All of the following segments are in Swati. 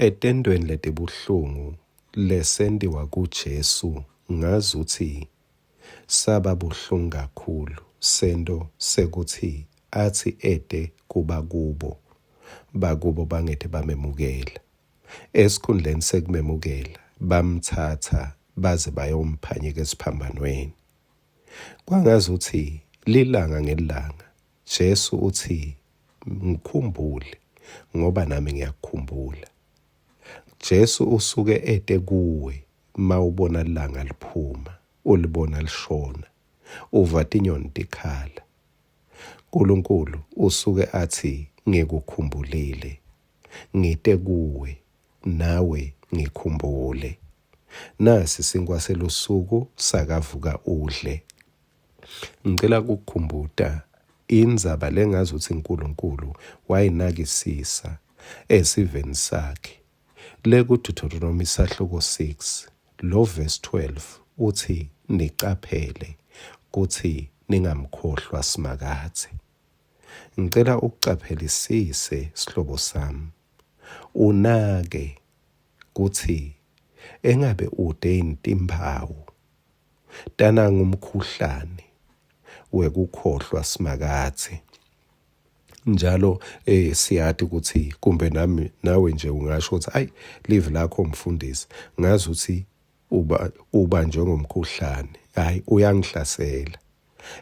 Etentweni letibuhlungu lesentiwa kuJesu ngazutsi saba buhlungu kakhulu sento sekutsi atsi ete kubakubo, bakubo bangete bamemukela. Esikhundleni sekumemukela, bamtsatsa baze bayomphanyeka esiphambanweni. Kwangazuthi lilanga ngelilanga Jesu utsi ngikhumbule ngoba nami ngiyakukhumbula. Jesu usuke ete kuwe mawubona lilanga liphuma, ulibona lishona, uva tinyoni tikhala. Nkulunkulu usuke atsi ngikukhumbulile, ngite kuwe, nawe ngikhumbule. Nasi sinkwa selusuku sakavuka udle. Ngicela kukukhumbuta indzaba lengazi ukuthi uNkulunkulu wayinakisisa esiveni sakhe. LekuDeuteronomy sahluko 6 lo verse 12 uthi nicaphele kutsi ningamkhohlwa Simakadze. Ngicela ukucaphelisise sihlobo sami. Unake kutsi engabe ute yini timphawu tanangumkhuhlane wekukhohlwa Simakadze. Njalo eh siyati ukuthi kumbe nami nawe nje ungasho ukuthi ayi live lakho mfundisi ngazi ukuthi uba uba njengomkhuhlane hayi uyangihlasela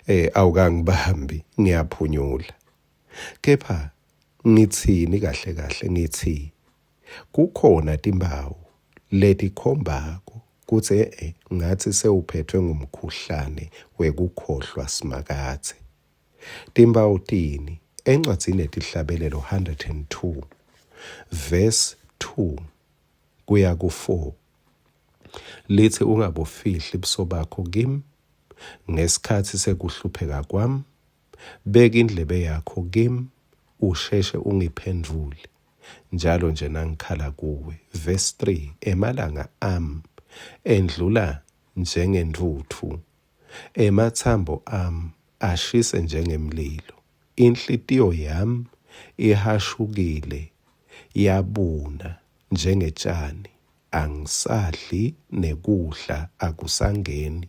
eh awukangibambi ngiyaphunyula kepha ngithini kahle kahle ngithi Kukhona timphawu letikhombako kutsi e-e ngatsi sewuphetfwe ngumkhuhlane wekukhohlwa Simakadze. Timphawu tini? Encwadzini yeTihlabelelo 102 verse 2 kuya ku-4 litsi ungabufihli buso bakho kimi ngesikhatsi sekuhlupheka kwami, beka indlebe yakho kimi usheshe ungiphendvule. Njalo nje nangikhala kuwe. Verse 3 Emalanga ami endlula njengentfutfu, ematsambo ami ashise njengemlilo. Inhlitiyo yami ihashukile yabuna njengetjani, angisadli nekudla akusangeni,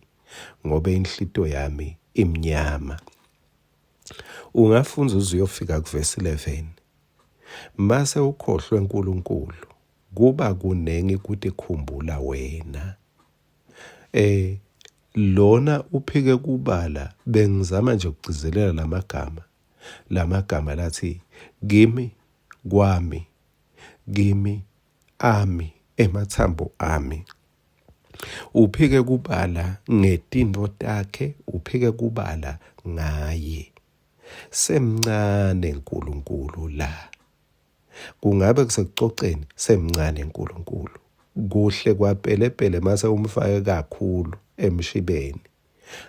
ngobe inhlitiyo yami imnyama. Ungafundza uze uyofika kuvesi 11. Mase ukhohlwe uNkulunkulu, kuba kunengi kutikhumbula wena. Eh lona uphike kubala bengizama nje ukugcizelela lamagama lamagama lathi kimi kwami kimi ami emathambo ami uphike kubala ngetintfo takhe uphike kubala ngaye Semncane Nkulunkulu la. Kungabe kusekucoceni semncane Nkulunkulu. Kuhle kwapelepele mase umfake kakhulu emshibeni.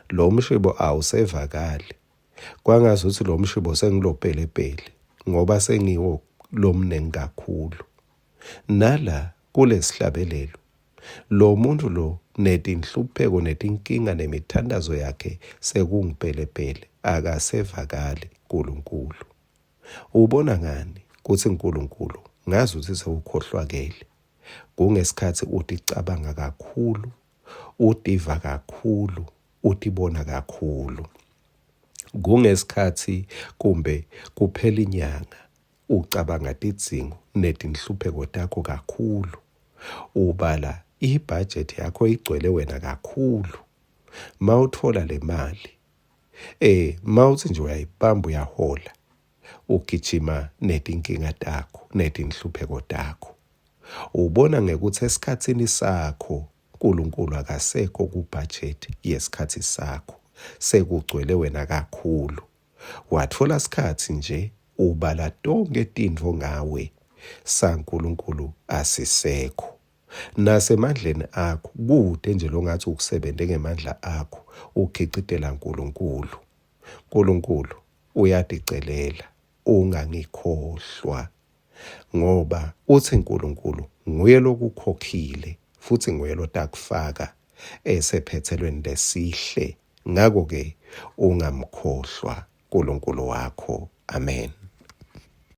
Lo mshibo awusevakali. Kwangazuthi lo mshibo sengilopelepele ngoba sengiwo lomningi kakhulu. Nala kulesihlabelelo Lo muntfu lo netinhlupheko netinkinga nemithandazo yakhe sekungupelepele, akasevakali Nkulunkulu. Ubona ngani kutsi Nkulunkulu ngazutsi sewukhohlwakele? Kungesikhatsi uticabanga kakhulu, utiva kakhulu, utibona kakhulu. Kungesikhatsi kumbe kuphela inyanga Ucabanga tidzingo netinhlupheko takho kakhulu. Ubala ibhajethi yakho igcwele wena kakhulu. Mawutfola le mali, eh mawutsi nje uyayibamba uyahola, ugijima netinkinga takho netinhlupheko takho. Ubona ngekutsi esikhatsini sakho Nkulunkulu akasekho kubhajethi yesikhatsi sakho, sekugcwele wena kakhulu. Watfola sikhatsi nje ubala tonkhe tintfo ngawe, saNkulunkulu asisekho. Nasemandleni akho kute nje longatsi ukusebente ngemandla akho ukhicitela Nkulunkulu. Nkulunkulu uyaticelela ungangikhohlwa ngoba utsi Nkulunkulu nguye lokukhokhile futsi nguye lotakufaka esephetselweni lesihle. Ngako-ke ungamkhohlwa Nkulunkulu wakho. Amen.